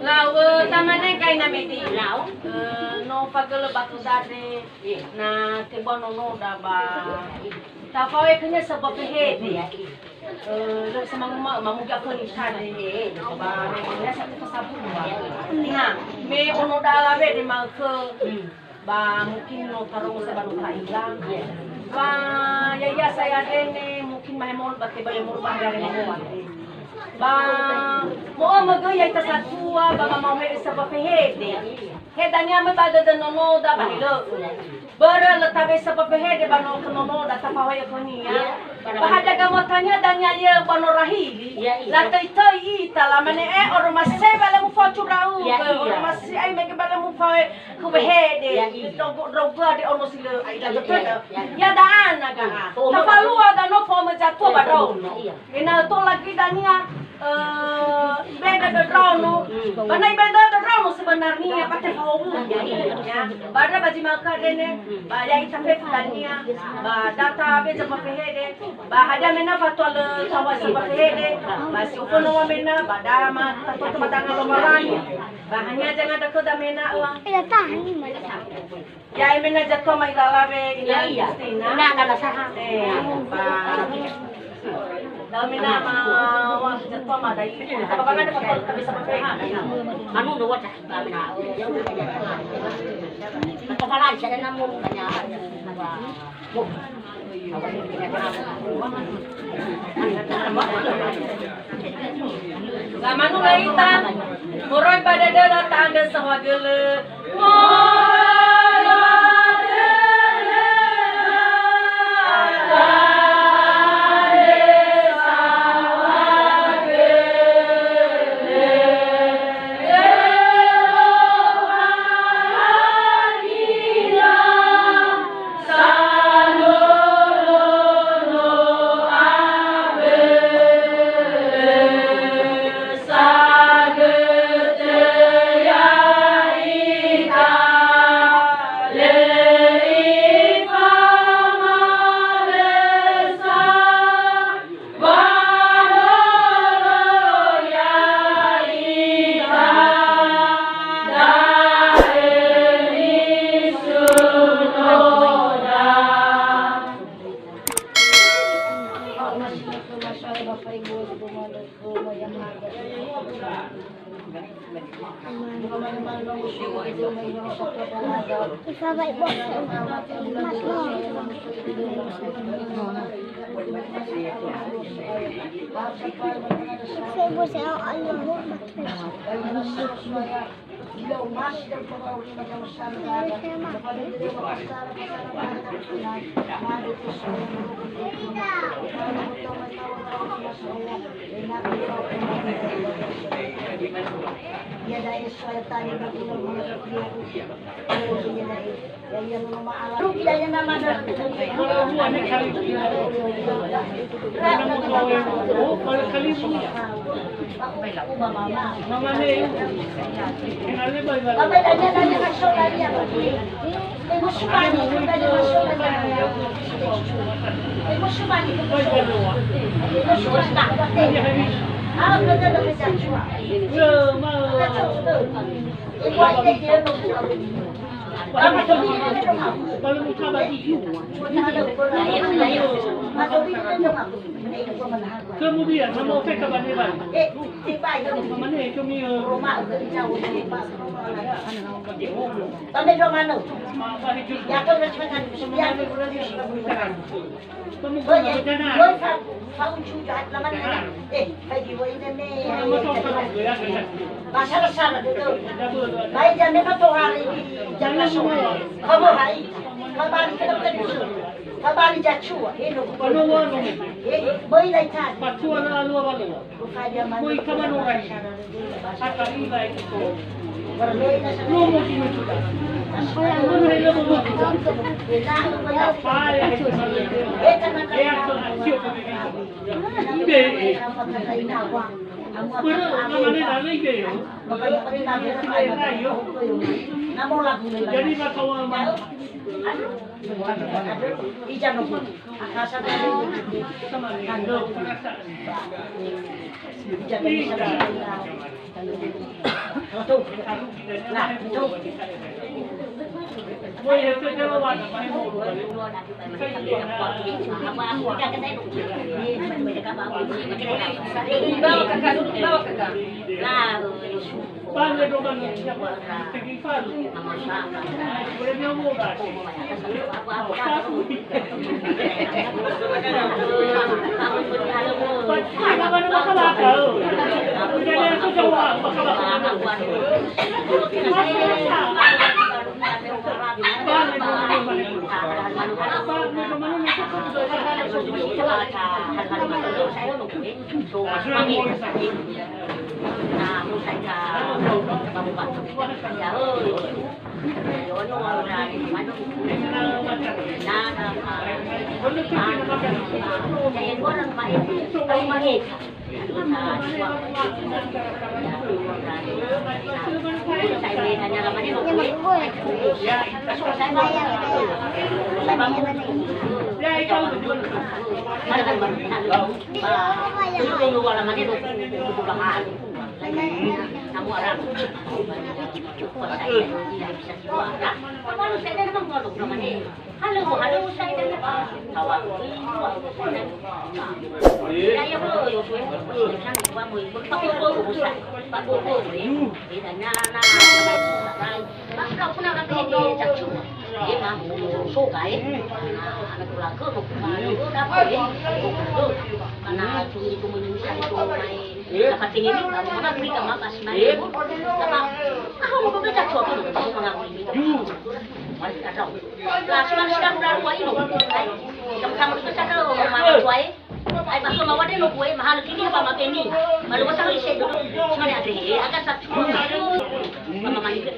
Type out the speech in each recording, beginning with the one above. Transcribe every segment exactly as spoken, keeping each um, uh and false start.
Lau, eh, tamane kaina midi. Lau. Eh, no fagölö batu dade, na tebua nonoda ba tafawe khönia sebua fehede. Eh, lö semanguma mamugi akhöni tade. Ba ya satu kesabua. Nah, me onoda alawe de ma'ökhö. Ba mungkin no tarongo sa ba no ta'ila. Ba ya'ia sa ya'ia dene, mungkin mahemol ba teba ya'ia mol ba hari hari mahemol. Ba mo'ö mögö ya'ita satua, ba mamao me'e sebua fehede. He dania me ba dödö nonoda ba helö'ö. Börö lö tabe sebua fehede ba no khö nonoda tafahoi'ö khönia. Ba hadia gamuatania dania yö ba no rahili. Latöitöi ita lamane, eh, oroma sewa lö mufocu ndra'ugö, oroma si'ai mege ba lö mufoe. Kuwehede, drogö, drogö de ono si lö aida götödö. Ya da'ana ga'a. Tafalua da no fo me zatua ba ndraono. Ena'ö to lagi dania, eh, ibeda dö ndraono. Ba na ibeda dö ndraono sebenarnia ba tefaowu. Ya. Ba da ba zi ma'ökhö dene, ba ya'ita fefu dania, ba data beza ba fehede. Ba hadia mena fatua lö tawa sebua fehede. Ba si ofo no wamena, ba dama tatua temadanga Lowalangi. Ba hania janga dökö damena ua. Ya, emena zatua mai lalawe ina Justina. Na, na, na, saha. Eh, ba. Dau mena ma, wa, zatua ma dai. Apa bangada fatua lö tabe sebua fehede. Anu do wata. Kepala saya namun banyak. Lamanu laita, moroi ba dödöda ta'andrö saohagölö. Moroi ba dödöda ta'andrö saohagölö. Kemudian, nama ofeka ba Nevan. Mamane, cumi, eh, Ba sara-sara dödö. Ba ita me na tohare di jaka so. Kamu hai. Kabali kita bukan di sini. Kabali jacua. Eno. Eno, eno. Eh, boi lai tadi. Patua na alua balua. Boi kamano rai. Akari lai. Lomo di mutu. Lomo di mutu. Apa ya? Eh, ibe. Börö, namane nana ibe yo. Jadi, maka wa ma-, Ai, ba khöma wade no bue, mahalö kini ba mabeni. Ba lö wasa hoi sedo. Cuma ne andre he, aga sa cuma. Mama mani ke.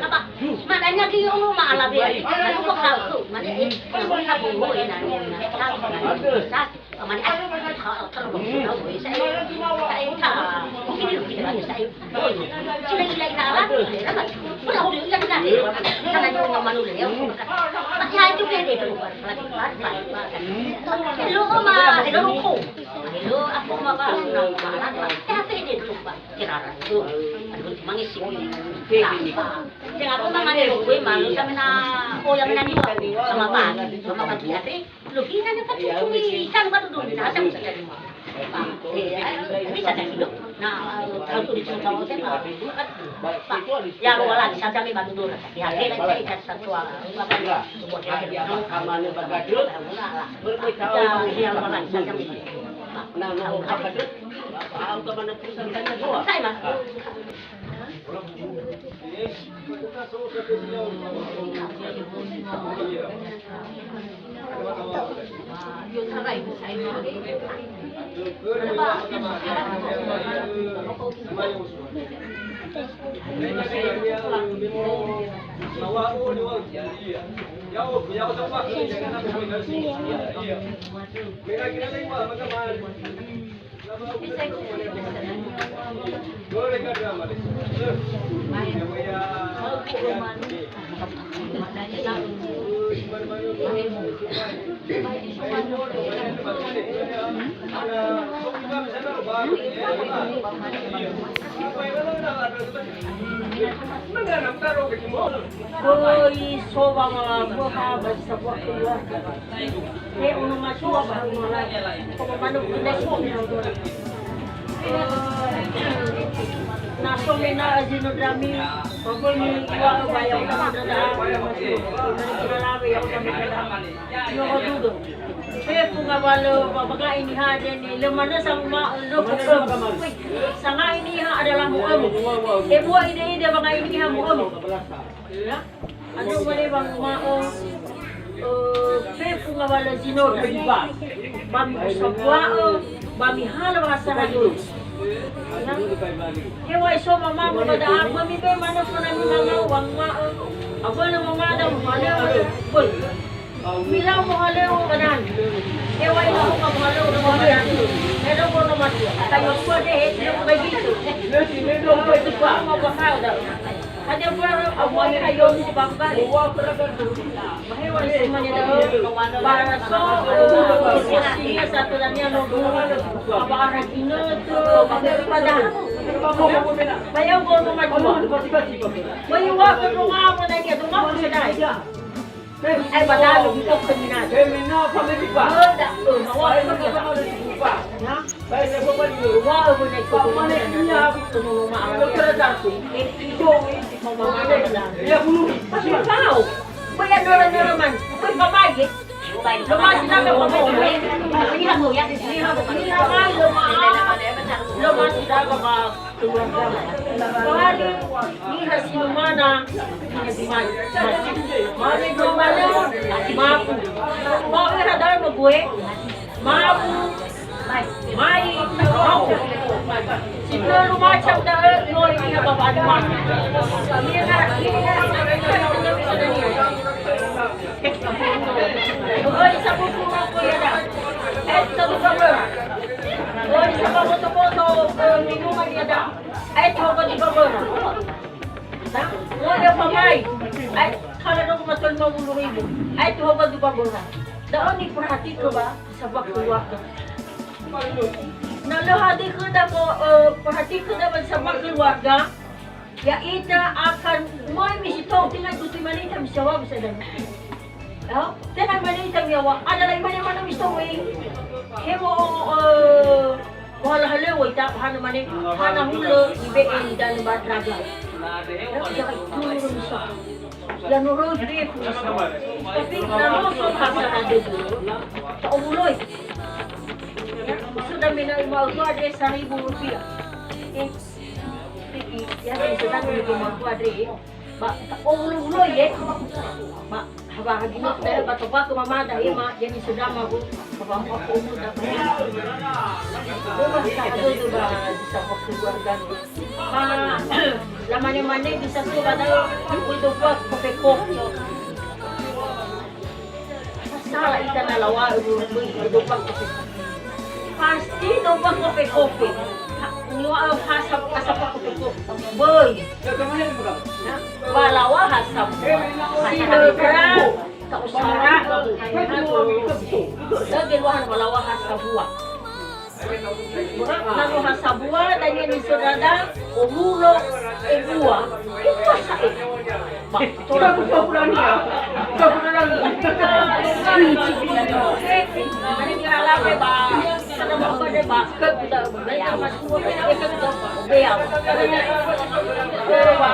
Apa? Mana nya ki ono ma alabe. Lalu kok kau, mana eh, mana ka bo ho eh, nani, nani. Sa, mana eh, ka, ka, ka, sa, sa, sa, mungkin kita, kita, sa, oh, sila ila ila ala, apa? Pula ho ila ila. Sana nyo manu le, ya. Ba ya itu pede tu. Hello, ma, hello, ko. Hello, aku ma ba, na, ba, na, ba. Ya pede tu, ba. Kirara tu. Aduh, mangisi. Nah, ba. Dengan aku ma mane lo kue malu sama na, oh, ya mena ni, ba. Sama ba, sama ba, ya, te. Lo hina ne pa cucui, kan ba duduk, nah, sama sekali. Ba, eh, bisa tak hidup? Nah, kalau tu di Singkawang saya, ba, kan. Ya, wala, sa jami ba duduk. Ya, saya, saya, saya, satu, ah, apa, ya, buat ya, ya. Amane ba gadöt, bermegah. Ya, ya, wala, sa jami. Nah, nah, ba gadöt. Apa, apa, mana perusahaan tanya dua? Saya, Mas. Böi so wangala möha ba zi sambua keluarga. He ono matua ba huma la. Komo manö guna so. Na so mena zinödrami, ba böi miŵa'ö ba ya'o dama dada. Na so mena zinödrami, ba böi miŵa'ö ba ya'o dama dada. Fefu ngawalö ba, ba nga'i niha deni, lö manö sanguma'ö, lö fo'ömö. Sanga'i niha adalah mu'ömö. Ebua ide-ide ba nga'i niha mu'ömö. Ya? Andrö mane wanguma'ö, eh, fefu ngawalö zinödrami ba. Ba mi'osambua'ö, ba mihalö wa'asara dödö. Ya? Heŵa'ae so mamamu ba da'a, ba mibe'e manö fana mimangau wanguma'ö, abölö mamada, muhalöŵö, böi. Milau mohalöŵö ba danö. Heŵa'ae no mohalöŵö ba danö. Edo bono mati. Kayo sua de he, no bai gitu. Mau bakal dah. Ada baru awal kayo si bangkali. Heŵa'ae si mane da'ö. Bara so, eh, posisinya satu dan yang nomor. Apa arah kino tu, pada. Bayar bono mati. Bayar waktu rumah mana dia tu, mau sedai. Ai ba danö bito kriminal. Kriminal family pa. Öda, ö, mawa family pa. Na? Baik, saya bawa dulu. Wa, ö, bune ko. Mana dia? Dokter Darsi. Eh, itu, eh, si mama mana? Dia bunuh. Masih tahu. Banyak nora-nora man. Bukan papa ye. Lemas na ka papa ye. Ini aku ya. Ini aku. Ini aku lemas. Lemas na ka papa. Keluarga. Bali, niha si numana, niha si mai. Mane dua mane, mafu. Mau ira da'ö mabue, mafu, mai, mafu. Si tölu macam da'ö, noi niha ba wa'alu mafu. Niha, niha, niha. Oi, sabuku roko ya da. Eh, sabuku roko. Oi, sabuku roko, eh, minuman ya da. Ae tuhoga duga böra. Nah, ngode pamai. Ae kala dua koma lima puluh ribu. Ae tuhoga duga böra. Da'ö niperhatikö ba sambua keluarga. Na lö hadir khöda ko, eh, perhatikö da ba sambua keluarga, ya'ita akan möi misi tou, tenga ikuti manita misi yaŵa bisa dan. Ya, tenga manita miyaŵa, ada lain mana mana misi tou, eh. Hemo, eh, Wala halöŵö ita, hana mane, hana hulö ibe'e idanö ba ndra'aga. Ya, ya, turun sa. Ya, noro ibe'e ku sa. Tapi na no so hasa na dödö. Ta'owuloi. Ya, sudah mena imau tu ada seribu rupiah. Eh, ya, sudah mena imau tu ada. Ba, ta'owuloi ye. Ba, haba hagino, eh, ba tobakö mamada, eh, ma, jadi sedama, Bu. Haba, aku umur dapat. Ba, tak ada tu, ba, bisa waktu keluarga. Ba, lamane-mane bisa tu, ba, dah, itu, ba, kopi-kopi. Sala ita na laŵa'ö böi, böi, böi, böi. Pasti domba kope-kope. Ha, niŵa'ö ha sa-, ha sambua kope-kope. Böi. Ha, ba laŵa ha sambua. Si nötra, ta'usara, ha, to. Lagi luahan ba laŵa ha sambua. Na no ha sambua, dania nisödrada, owulo, ebua, ebua sa'e. Ba, tola. Kamu pura-purania. Kamu pura-purania. Ini dia lah, ba. Ada apa dia, ba? Ke kita, ba. Bea. Ba.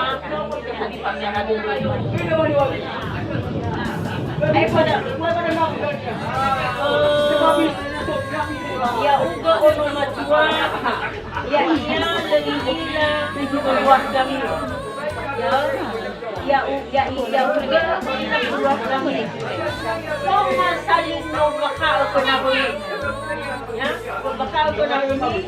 Ya'ugö ono matua, ya'ia lö i'ila keluargami. Ya, ya'u-, ya'i-, ya'ugö i'ila keluargami. Toma saling no baka'ö khö nawömi. Ya, baka'ö khö nawömi.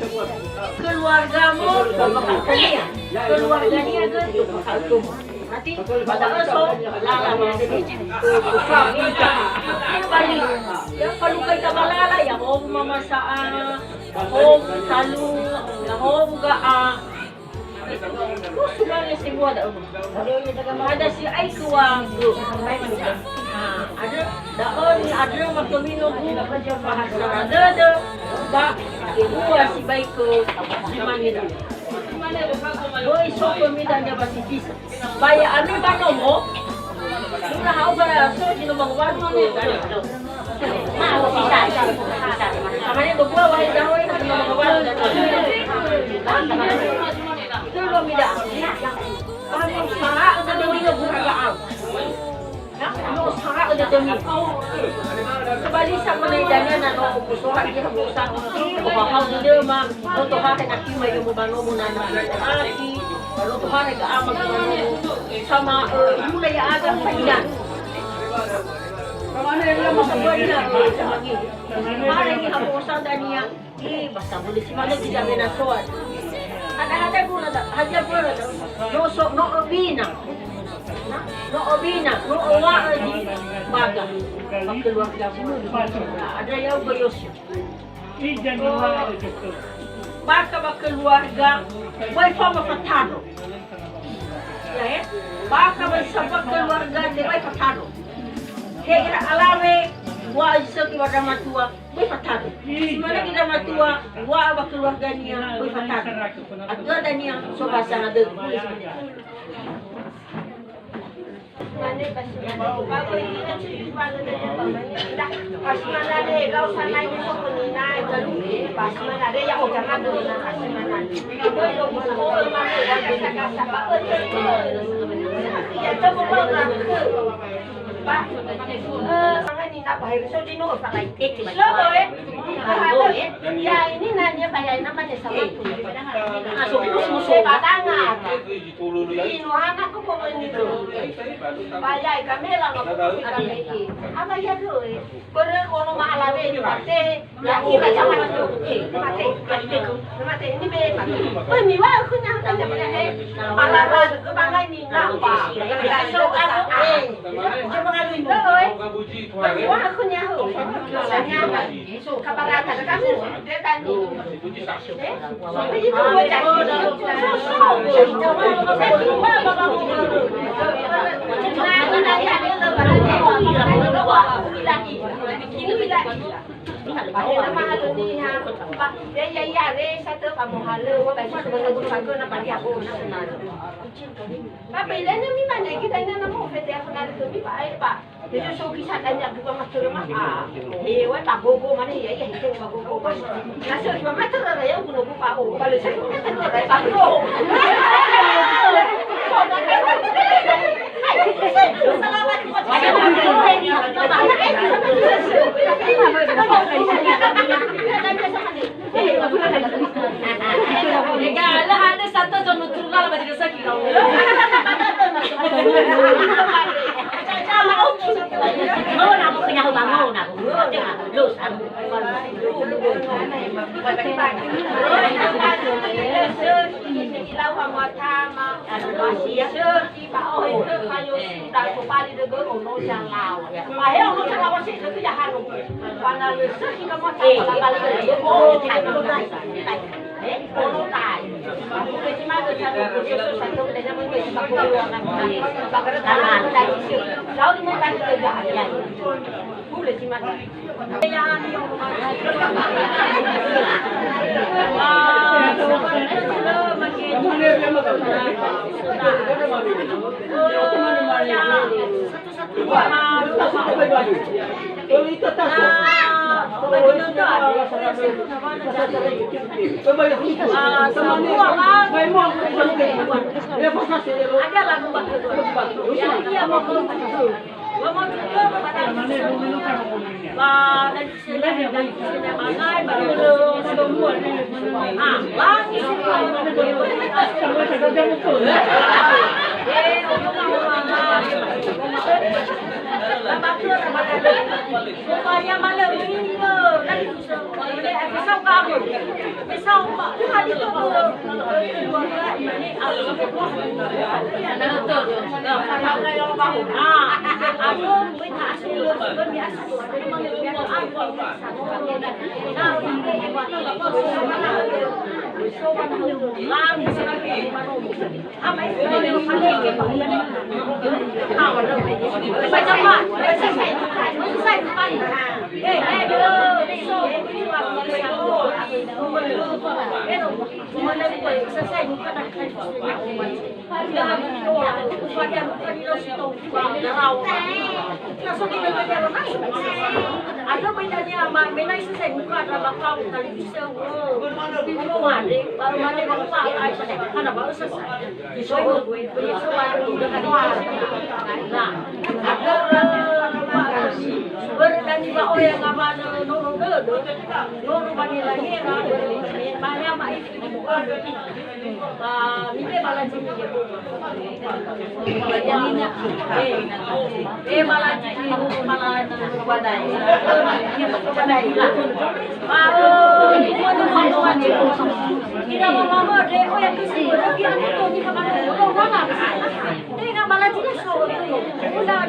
Keluargamu, baka'ö khönia. Keluargania göi, baka'ö khöma. Berarti, pada eso, lala mau. Balik. Ya, kalau kita malala, ya, mau mama sa'a, mau talu, ya, mau ga'a. Terus sudah ya, semua ada. Ada si ai keluar. Ha, ada Da'ö ni'andröma khömi no bahasa dödö, ba ebua sibai khö zi mangedua. Böi so khömi dania ba si fisa. Ba ya'ami ba nomo, luna ha'u ba so zi no mangowalu. Kamane bebua wahai da'ö zi no mangowalu. Tölu mida. Ba no sara'ö dödömi no guraga'au. Ya, no sara'ö dödömi. Sebali sa menai dania na no kusoha dia kusa. Bahau dödöma, no tohare naki mai yomo ba nomo nana. Aki, no tohare ga ama ba nomo. Sama, eh, mulai ya ada faida. Sama ni, ya, sama ni. Mare ni hapo sa dania. Eh, ba sabölö si manö zi zamena soal. Hada-hada guna da, hadia guna da. No so, no öbina. No öbina, no öwa'ö zi baga. Ba keluarga. Ada ya'ugö Yosua. Bakha ba keluarga, böi fama fatano. Ya, eh? Bakha ba sambua keluarga, tebai fatano. He ira alawe, wa zi sökhi ba ndra matua, Böi fatado. Si manö zi ndra matua, wa ba keluargania, böi fatado. Atö dania, so ba sangadö. Mane ba si manö, ba böi ina cuci ba manö, ba manö. Ba si manö, lau sanai ni so ni na, ba si manö, ya o jama do na, ba si manö. Böi lo böi lo manö, ba kasa-kasa, ba böi. Ya, coba bau na. Ba, eh, sangai ni na ba hari so di no, sangai. Lo, eh. Ya, ini nanya bayar nama desa waktu. Ah, so, so, so. Badangan. Inu anak ko pemain itu. Bayar kamera lo ko kami. Apa ya tu, eh? Perlu kono mahala be ni mate. Ya, ini jangan tu. Eh, mate, mate. Mate, ini be mate. Oh, ini wah, aku nyampe nyampe. Malah ke bangai ni, napa? So, aku, eh. Coba ngaluin dulu, eh. Wah, aku nyaho. Kabaraka kamu, dia tadi. Eh? Itu gua jadi. Akhirnya mahal ni, ha. Ya, ya, ya, re, satu kamu halal, gua baca sebentar dulu, baca nama dia, oh, nama. Tapi lainnya mi mana kita ini nama fete aku nari tu mi, Pak, eh, Pak. Jadi so kisah tanya bukan master mah. Ah, eh, weh, Pak Gogo mana ya, ya, itu Pak Gogo mana. Nah, so cuma master ada yang guna buka, oh, kalau saya master ada yang Pak Gogo. Ega, lö hana sato zono turula ba dikasaki kau. Mau na mau kenyahu bangun aku. Lus aku. Lau sama-sama. Ba oi, khö kayo suda ko bali de gö ono jalau. Ba he ono jalau si de ya hanu. Ba na le se ki ka mo ta ba bali de gö ono tai. Eh, ono tai. Aku ke cuma ke satu kursus satu ke dengan mungkin sebab kurang. Ba kere tangan tai si. Lau di mo bali de ya. Boleh cuma. Ba, mite balaji. Eh, eh, balaji, balaji. Ba, eh, ira mama, eh, oh, ya, kesi, eh, biar aku tahu ni kapan aku tahu, mana. Tenga balaji, so, udah, udah.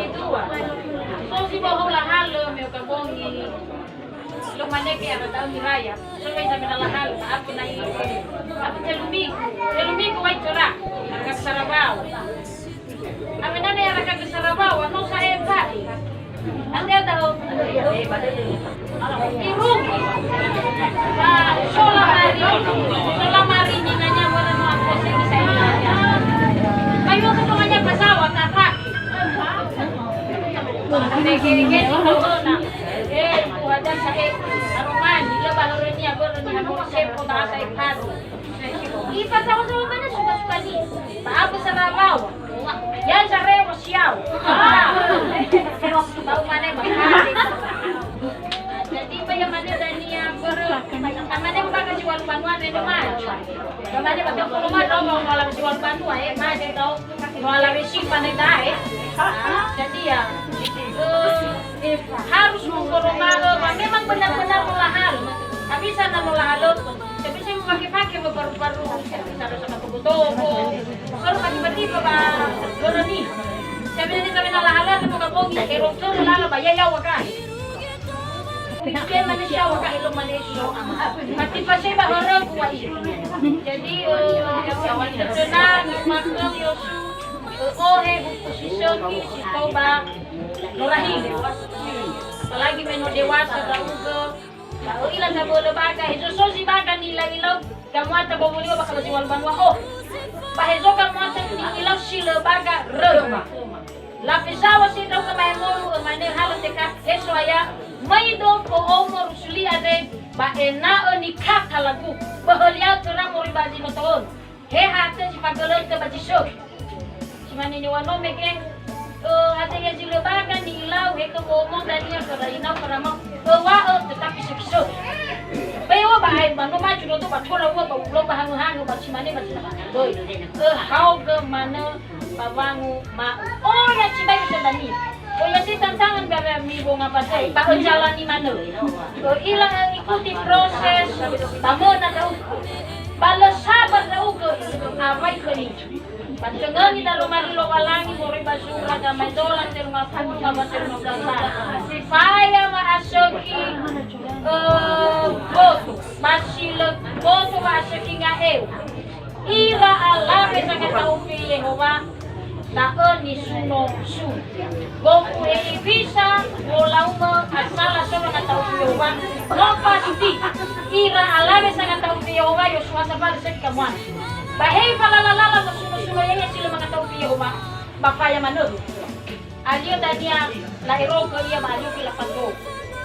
Kedua, so zi ba hola halö me uka bongi. Lo manege ana da'ö miraya. So wai zamena lahalö, aku na'i. Aku telu minggu, telu minggu wai töra. Harga besar bau. Amenane harga besar bau, no sa'e bau. Ande ada ho. Irugi. Ba, sola mari, sola mari ni nanya mana no aku segi saya. Kayu aku tu nanya pesawat, apa? Gege-gege si kotona. Eh, Tuhan dan saya. Aromani, lö ba lorenia, börönia, börö sepo, bahasa Ikhlas. Ipa sama-sama mana suka-suka ni. Ba apa sama mau? Ya, saya mau siau. Ah. Tahu mana, Bang? Jadi, apa yang mana dania, börö? Mana bakal jual banua, ada maju. Mana bakal kalau mana mau malam jual banua, eh, mana tahu. Muala resi pandai dae. Jadi ya, eh, harus mengkoromalo, memang benar-benar molahan. Tak bisa na molahan. Tapi saya memakai-pakai baru-baru, bisa ada sama toko-toko. Baru tiba-tiba ba, baru ni. Saya bilang ni kami na lahala, toko-toko, erong terus lala, bayar ya wakai. Ke Malaysia wa ka elo Malaysia. Mati pasai ba orang kuai. Jadi, eh, senang, makam, Yosu, eh, oh, he, buku si Seki, si Toba, Norahim. Apalagi meno dewasa, dauge. Ba, eh, ila tabole baga, hezo so zi baga ni ila-ila, gamuata boboliwa bakal zi walu banua, oh. Ba hezo gamuata ni ila si le baga, rema. Lafezaŵa si ndra'ugö ma'emolu, ömane halö teka, he So'aya, möido fo omo Rusuli andre, ba ena'ö nikaka lagu, böhöliau töra moroi ba zi no tohölu. He hate zi fagölötö ba zi sökhi. Si mane niŵa'ö no mege, ö, hadia zi lö baga ni'ilau, he kö omo dania, kö rainau, kö ramau, öŵa'ö, tetapi sökhi-sökhi. Böi öŵa'ö ba ai, ba no maju nodo ba tola ua, ba ulo ba hangö-hangö, ba si mane ba zi lö baga. Böi. Ö, haogö manö, ba wangu ma'ö. Oh, ya, sibai bisa dani. Oh, ya, si tantangan ba, ba, mi bonga ba dai. Ba, eh, jalani manö. Eh, ila, eh, ikuti proses. Ba, möna ndra'ugö. Ba, lö sabar ndra'ugö. Awai khönia. Ba töngöni dalomari Lowalangi moroi ba zura gamaedola telu ngafulu ba telu ngafulu. Faya wa'asökhi, eh, boto, ba si lö boto wa'asökhi nga'eu. Ira alawe sangata'ufi Yehowa, da'ö nisuno-suno. Gofu hewisa, wolaumö asala solo ngata'ufi Yehowa, no pasti. Ira alawe sangata'ufi Yehowa, Yosua sabalu seki kamuana. Ba hei falala-lala mosuno-suno ya'ia si lö mangata'ufi Yehowa, ba faya manö. Alio dania la'erogö ia ba alio khö lafato.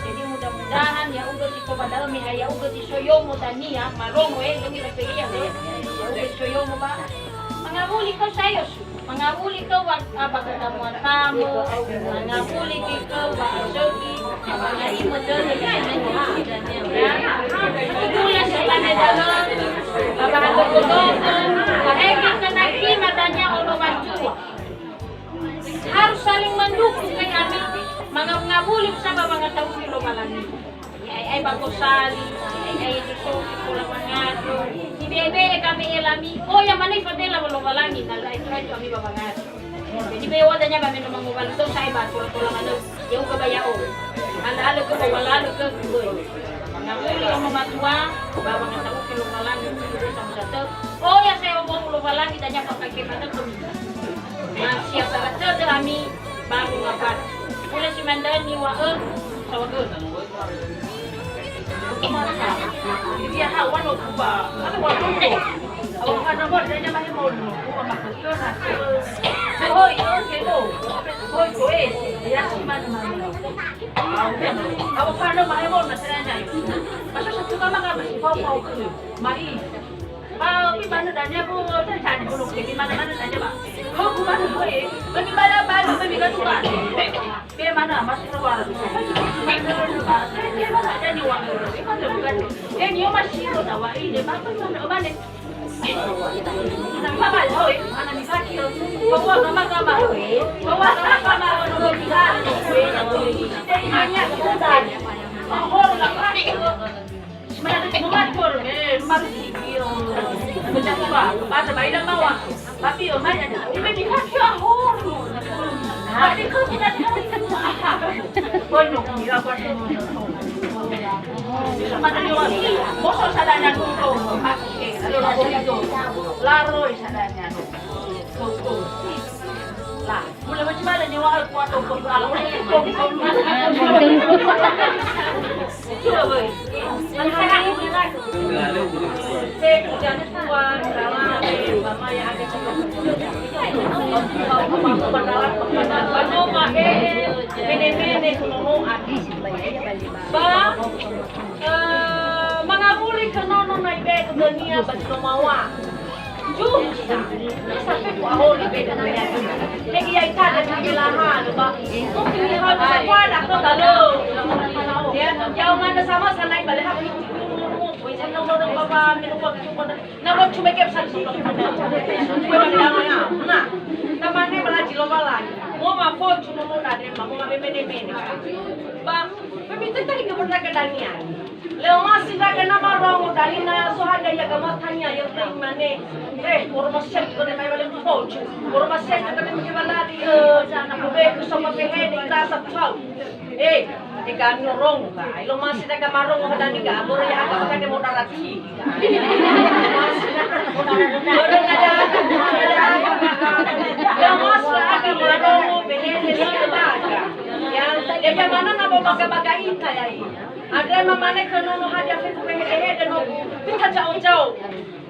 Jadi mudah-mudahan ya'ugö si fao ba da'ö me ha ya'ugö si so yomo dania marongo e, lö mirafe ia lö. Ya'ugö si so yomo ba. Mangawuli khö sayo su. Mangawuli khö wa, a, ba khö tamuan tamu. Mangawuli khö ba asogi. Ba ngai model ya. Itulah sebenarnya dalam. Ba ba khö khö. Ba hegi khö naki madania ono bantua. Harus saling mendukung, kan, ami. Mangawuli sama mangata'ufi Lowalangi. Ai-ai ba gosali, ai-ai di so, di pola mangado. Ibe'e-be'e kami elami. Oh, yang mana ifabela Lowalangi, na lö aetu-aetu ami ba mangado. Jadi, be'e wada nya ba meno mangowalu to, sai ba tola-tola manö. Ya'ugö ba ya'o. Ala-ala khö, ba wala-ala khö, khö. Mangawuli ono matua, ba mangata'ufi Lowalangi, khö, khö, sama satu. Oh, ya, saya omong Lowalangi, dania pakai ke mana khömi. Masiap bara tödö ami baru ngabar. Hulö si manö niŵa'ö saohagölö. Dia ha wano kuba, ada wano ko. Awak kana mo dia nyamah mo no, kuba maksudnya na. Hoi, hoi, hoi, hoi, ya si mana mana. Awak kana mah mo na seranya. Masa satu kamar nggak masih pau-pau ke. Mai. Ba, bi manö dania bu, tadi bu, bi manö-manö dania, ba. Ho, bu manö, bu, eh. Bi manö, ba, bi manö, ba. Bi manö, mas keluar. Bi manö, ba. Bi manö, dania, wa. Bi manö, ba. Eh, nio masih, lo, tawa, ini, ba, bi manö, ba, ne. Ba, ba, ho, eh, mana ni sakit, lo. Bawa, kama, kama, ho, eh. Bawa, kama, kama, ho, no, bi manö, ho, eh. Jadi, nanya, ho, la, ba, ho. Mana rumah kor, eh, rumah sigi, oh. Benda tua, pada bayi dah bawa. Tapi, oh, mai ada. Ini di kaki ahor. Tadi kau tidak tahu. Kono, kira apa semua. Mana ni wali? Bosok sadana tuh. Oke, lalu lalu itu. Laroi sadana. Tuh, tuh. Lah. Mula macam mana nyawa aku atau kau salah? Coba, boy. Saya punya tuan, salah, mama yang ada. Mama, eh, mene-mene, kuno, ah. Ba, eh, mangawuli khö nono na ibe'e khönia ba zi no maŵa. Jusa. Sampai ku aholi beda beda. Lagi ya ita ada di belahan, ba. Mungkin di hal kuada ke balo. Ya, ya mana sama sana balik ha. Wis no no baba, menu waktu. Na lo cuma ke pesan sih. Nah, tamane bala jilo bala. Mo ma po cuma mo dade, ma mo ma bebe bebe. Ba, bebe tadi ke pernah ke dania. Lö omasi ndra'aga na marongo dania, so hadia ia gamatania, ia uda imane, eh, oromasi khö ne mai wale mpoju. Oromasi khö ne mai wala di, eh, ube ku sopa pehede ita sa tau. Eh, e kami orongo ka. Lö omasi ndra'aga marongo dania ga, börö ya aga pakai modal lagi. Lö omasi ndra'aga marongo pehede sa tau. Ya, ya, ya mana na bo baga-baga ita ya. Andre mamane khö nono hadia fefu wehede-hede no, bita jao-jao.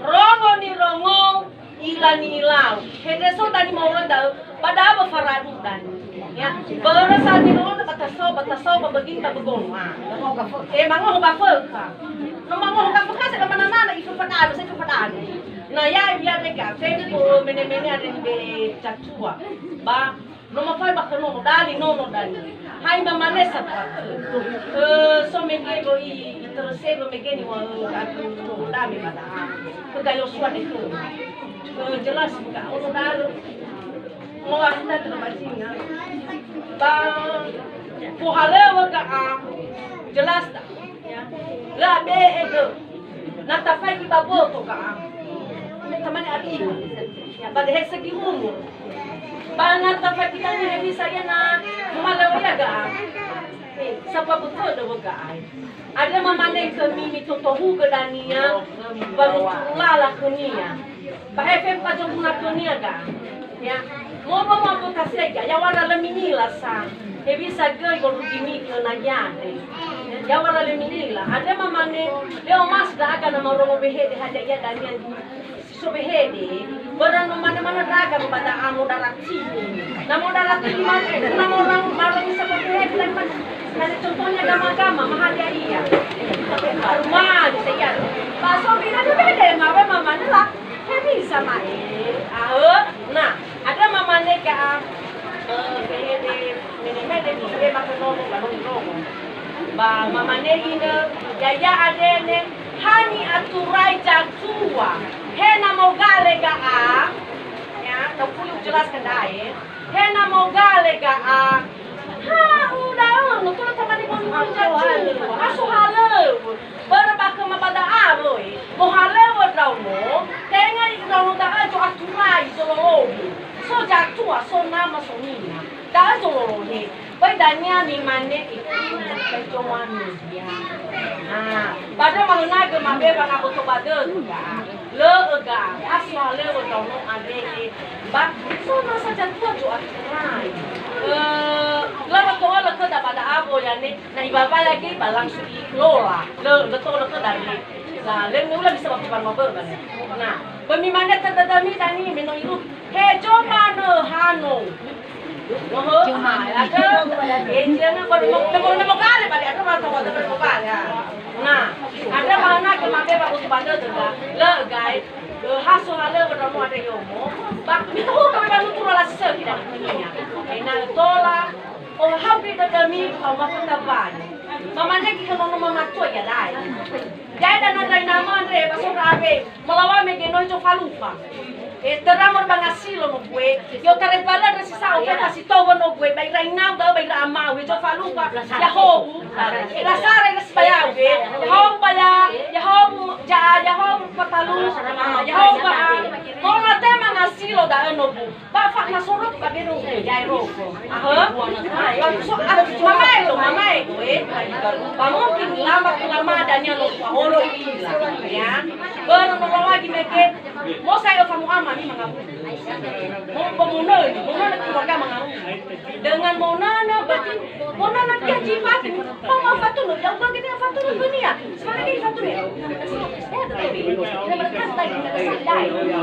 Rongo nirongo, ila nilau. Hede so dania moroi da'ö, ba da'ö ba faradu dania. Ya, börö sa nirongo ba tasao, ba tasao ba bögi ba bögöno. Ah. Eh, mangoho ba fökha. No mangoho ba fökha se ba mananana iföfadadu, se iföfadadu. Na ya, ya dega, fefu mene-mene ada di be catua. Ba No mafai ba khö nono dali, nono dali. Hai mamane sa ba khö. Eh, so mege lo i, i terus e lo mege ni wa, eh, aku dame ba da. Khö ga Yosua de khö. Eh, jelas ka, ono dali. Mo aku tak terbacinga. Ba, pohalewe ka a, jelas ta. Ya. La be e ge. Na tafai ki ba boto ka a. Me tamane abi. Ya, ba da'e segi umur. Ba na tafakitangi hewisa ia na muhalöŵö ia ga'a. Eh, sababu tödö wö ga'a. Andrö mamane khömi mitotohugö dania, ba muturu lala khönia. Ba he fefu ba zombuna khönia ga'a. Ya, momo mo tasega, ya'wara lö minila sa. Hewisa göi gorugimi khö nagi andre. Ya'wara lö minila. Andrö mamane, lö omasi ndra'aga na marongo wehede hadia ia dania. Si so wehede, börö no mane-mane ndra'aga ba da'a modara tini. Na modara tini mane, na modara, modara bisa wehede, dan mane, na contohnya gama-gama, mahadia ia. Rumah, bisa ia. Ba so bina wehede, ma we mamane la, he bisa mane. Ahö, na, andrö mamane ga'a, eh, wehede, mene-mene, wehede, ba nono, ba nono. Ba mamane inö, ya'ia andre ne, Ha ni'aturai zatua, he na mogale ga'a, ya, tafuli ujelaskan da'a, he na mogale ga'a, ha uda'a, no tola tamani moni zatua, ha sohalöŵö, börö ba khöma ba da'a wöi, mohalöŵö ndraono, tenga ndraono da'ö zo'aturai, zololohe, so zatua, so nama, so nina, da'ö zololohe. Böi dania mimane itu, böi Yohanes, ya. Nah, ba andrö mahönagö mabe wangaboto ba dödö, ga'a. Lö'ö, ga'a. Ha sohalöŵö ndraono andre, ba so nasa zatua zo'aturai. Eh, lö to'ölö khöda ba da'a wöi, ya ne, na ibawa lagi ba langsung ilola. Lö, lö to'ölö khöda ne. Nah, lö, lö, lö bisa waktu ba mabö, ba ne. Nah, böi mimane tödödömi dania, me no irugi. Hezo manö hano. Nohö, ha, andrö, hezo na, ba, ba, ba, ba, ba, kale, ba, andrö, ba, ba, ba, ba, ba, ya. Na, andrö, ba, na, ke, ma, be, ba, utu, ba, dö, dö, da. Lö, gae. Ö, ha sohalöŵö ndraono andre yomo. Ba, mitohugö, ba, nutura lasögi, da, dunia. Ena'ö tola, ohahau göi dödömi, ba, maföna banö. Mamane göi khö nono mamatua, ya, dai. Yae, da, na, ndrai nama andre, ba, so, ndra'awe. Molaŵa mege no hezo falufa. E, töra mor ba ngasilo no bue. I'otarai ba lö ndra si sa'o feta si towo no bue. Ba ira inau da'ö ba ira amau hezo falufa. Ya'ahowu. Lasara ira si bayau, e. Ya'ahowu ba ya. Ya'ahowu ja'a. Ya'ahowu fatalu. Ya'ahowu ba'a. Mola tema ngasilo da'ö no bu. Ba fa na sorot ba bero. Ya'e roko. Ahö. Ba so, ah, mamae lo, mamae lo, e. Ba mungkin lama, lama dania lo, ba olo ila. Ya. Börö no lagi mege. Mo saya fa mu'ama ni mangawu. Mo, mo monönö, monönö keluarga mangawu. Dengan monönö berarti monönö dia jiwa. Fa ma fatunö, ya udah gini fatunö dunia. Sebenarnya gini fatunö. Ya, betul.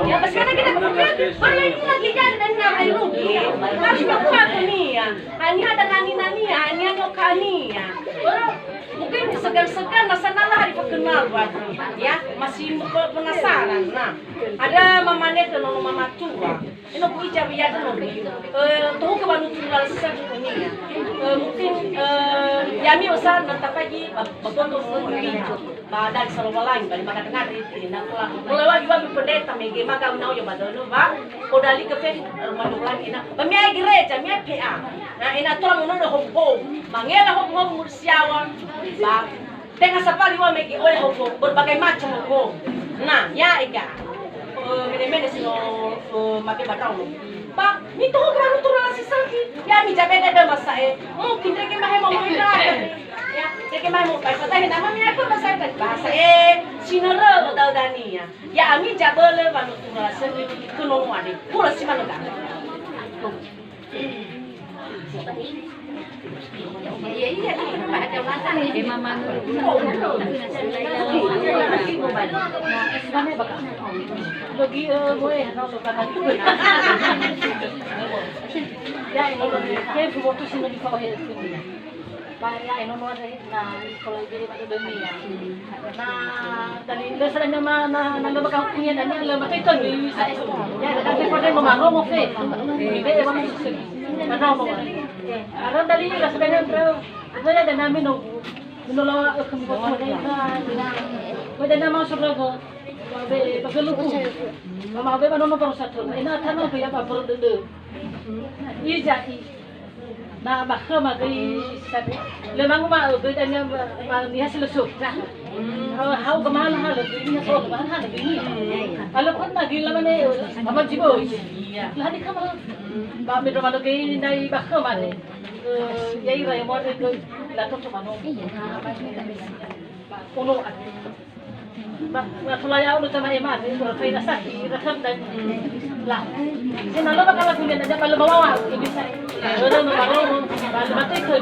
Ya, sebenarnya gini, baru ini lagi jadi dan nggak rugi. Harus buka dunia. Hanya ada nani-nani, hanya nyokani ya. Börö, mungkin segan-segan, na sana lah hari kenal, ya, masih pe-, penasaran. Nah, andrö mamane khö nono mamatua. Eno bu ija biada no. Eh, tohugö ba nutura lasögi khönia. Eh, mungkin, eh, ya'ami ösa na tafaigi ba, ba boto khönia. Ba dari Salowalangi, ba lima kata ngari, na pula. Mulai wagi-wagi pendeta mege, maka unau ya ba dödö, ba. Kodali ke fe, eh, rumah doang ina. Ba mi'ae gereja, mi'ae P A. Na ina tola monönö howu-howu. Mangela howu-howu mursiawa. Ba. Tenga safari wa mege oe howu-howu, berbagai macam howu-howu. Na, ya'e ga'a. Eh, mene-mene si no, eh, mate ba ndraono. Ba, mitohugö ba nutura lasögi. Ya, mi jabe dödö masa'e. Mungkin ndrege mahe mo mo'ila. Ya, ndrege mahe mo bai fatahe nama mi aku masa'e tadi bahasa, eh, sinörö ba da'ö dania. Ya'ami zabölö ba nutura lasögi khö nono andre. Pura si manö ga'a. Iya, iya, iya. Bagi, eh, gue, no, so, kan. Ya, ini, ya, gue waktu sini di bawah ya. Ba, ya, eno no ada na kalau jadi pada dunia. Na, dari dasarnya ma, na, na, na, bakal punya dan yang lebih itu ni. Ya, dan di pada mau mau fe. Ini dia mau susu. Karena mau. Karena dari dasarnya terus, saya ada nami no. Menolak, eh, kembali. Pada nama surga. Babe, babe lugu. Mama, babe, mana nomor satu. Ina tanah, ya, bapak dulu. Ija, i. Na ba khöma göi sabi. Lö manguma'ö göi dania ba, ba niha si lö sökhi. Hau, hau göi mahala-hala göi niha so göi mahala-hala göi niha. Ba lö pernah göi lamane, ba ma zi böi. Lö hani khöma. Ba me ndröma lö göi nai ba khöma ne. Eh, ya'ira ya mone göi la toto mano. Ba ono abi. Ba, ba tola ya'o no tama ema, ora faida sakhi, ira khöm dan. La. Sena lo bakala kuliah aja, ba lö bawa, ini sa. Lö no barono, ba lö batekhö.